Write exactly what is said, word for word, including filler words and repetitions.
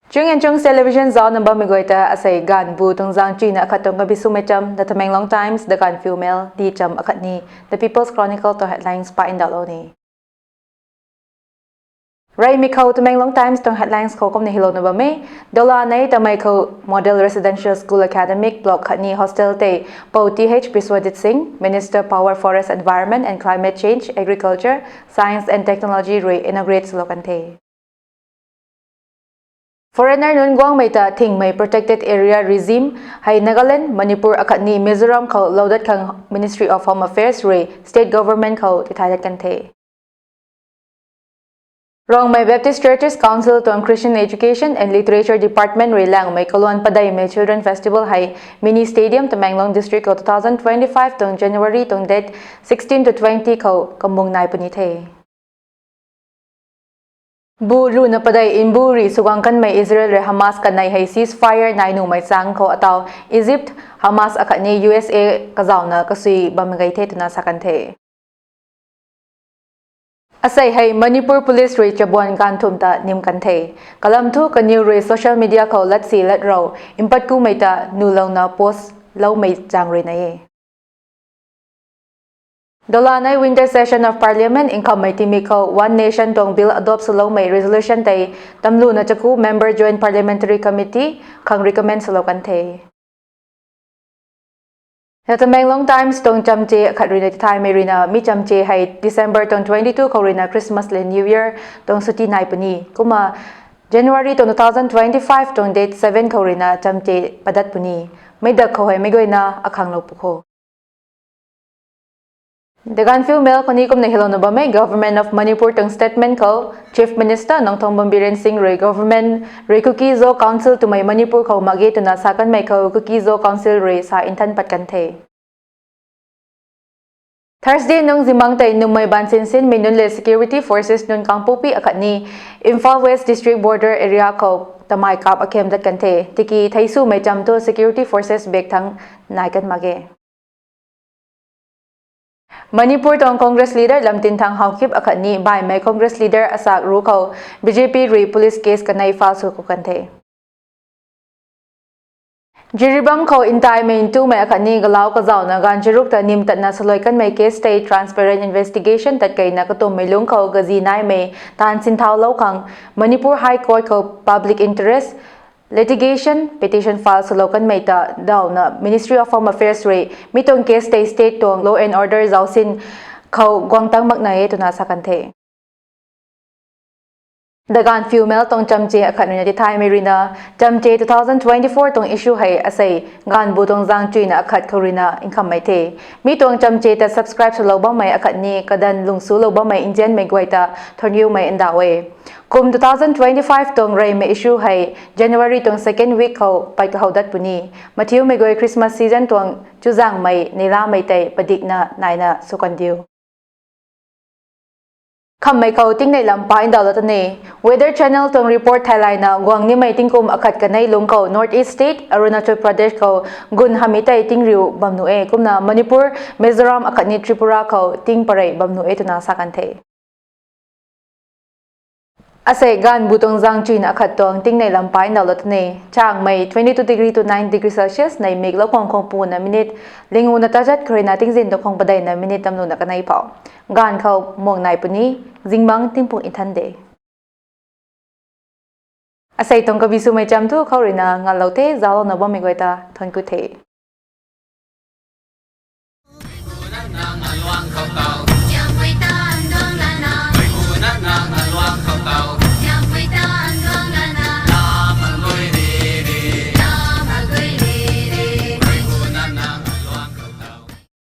Chung and Chung Television zauc na bammei guay ta asei ganvbu tuang zaeng chuina akhat tuang kabi swmei cham, The Tamenglong Times, The Gaanphiu Mail, di cham akhatni The People's Chronicle tuang headlines pa ndauhlou ni. Reymei khou Tamenglong Times tuang headlines khou kumna hilouna bam e. Dolanei Tamei khou Model Residential School Academic Block khatni hostel tei Pou Th Biswadit Singh, Minister Power, Forest, Environment and Climate Change, Agriculture, Science and Technology rui inaugurate swlou kan the. Foreigner nunc guangmei ta thingmei protected area regime hei Nagaland, Manipur akhatni Mizoram khou lou dat khang Ministry of Home Affairs rui state government khou tithay dat kan the. Rongmei Baptist Churches Council tuang Christian Education and Literature Department rui langmei kaluan padeimei Children Festival hei Mini Stadium, Tamenglong District khou two thousand twenty-five tuang January tuang date sixteen to twenty khou kamung nai puni the. Bu runa padei mbu rui sugang kanmei Israel rui Hamas kanei hei ceasefire nai nuhmei chang khou ataw Egypt, Hamas akhatni U S A kazauhna kasui bam gei the twna sa kan the. Asei hei Manipur Police rui chabuan ganv thumh ta nim kan the. Kalam thu kaniw rui social media khou latsi latrou mpatkumei ta nuhlouna post loumei zaeng rui nai e. Dolanei Winter Session of Parliament nkhamhmei tingmik khou One Nation tuang bill adopt swloumei resolution tei tamluna chaku member Joint Parliamentary Committee khang recommend swlou kan the. The Tamenglong Times tuang chamche akhat ruina tithaymei ruina mi chamche hei December tuang twenty-two khou ruina Christmas le New Year tuang chuti nai puni. Kumna January tuang two thousand twenty-five tuang date seven khou ruina chamche padat puni. Meic dak khou hei meic guayna akhanglou pw kho. The Gaanphiu Mail khou ni kumna hilouna bam e. Government of Manipur tuang statement khou Chief Minister Nongthombam Biren Singh rui government rui Kuki-Zo Council twmei Manipur khou mak ge twna sa kanmei khou Kuki-Zo Council rui sa nthan pat kan the. Thursday nung zimang tei nummei baansin sinmei nunc le security forces nunc Kangpokpi akhatni Imphal West District border area khou tamei kap akhem dat kan the. Tiki theisumei cham thu security forces bak thangc nai kan mak ge. Manipur tuang Congress leader Lamtinthang Haokip akhatni baihmei Congress leader asak ru khou B J P rui police case kanei file sw khou kan the. Jiribam khou ntaimei ntumei akhatni galau kazauhna ganv charuk ta nim tatna saloi kanmei case tei transparent investigation tatkeina katummei lungc khou kazi naimei taanv sinthaulou khang Manipur High Court khou public interest litigation petition file swlou kanmei ta dawna Ministry of Home Affairs rui mi tuang case tei state tuang law and order zausin khou guang tang makna e twna sa kan the. The Gaanphiu Mail tuang chamche akhat ruina tithaymei ruina chamche two thousand twenty-four tuang issue hei asei ganvbu tuang zaeng chuina akhat khou ruina nkhamhmei the. Mi tuang chamche ta subscribe swlou bammei akhatni kadan lungsulou bammei nzianmei guay ta thongiumei ndauh e. Kum two thousand twenty-five tuang reymei issue hei January tuang second week khou pat kahou dat puni. Mathiumei guay Christmas season tuang chuzaenghmei neilamei tei padikna naina sw kan diu. Nkhamhmei khou tingnei lam pa ndauhlou ta ni. Weather Channel tuang report theilayna guang nimei tingkum akhat kanei lungc khou North East State Arunachal Pradesh khou gun hamhmei tei tingriu bam nuh e. Kumna Manipur, Mizoram akhatni Tripura khou ting parei bam nuh e twna sa kan the. Asei ganvbu tuang zaeng chuina akhat tuang tingnei lam pa ndauhlou ta ni. Changmei twenty-two degree to nine degree Celsius nei miklou khang khang puna minute linguna tazat khou ruina tingzin tuang khang padeina minute tamluna kanei phou. Ganv khou muang nai puni, zingbangc tingpuk nthan de. Asei tuang kabi swmei cham thu khou ruina nganlou the, zauclouna bammei guay ta thuanc ku the.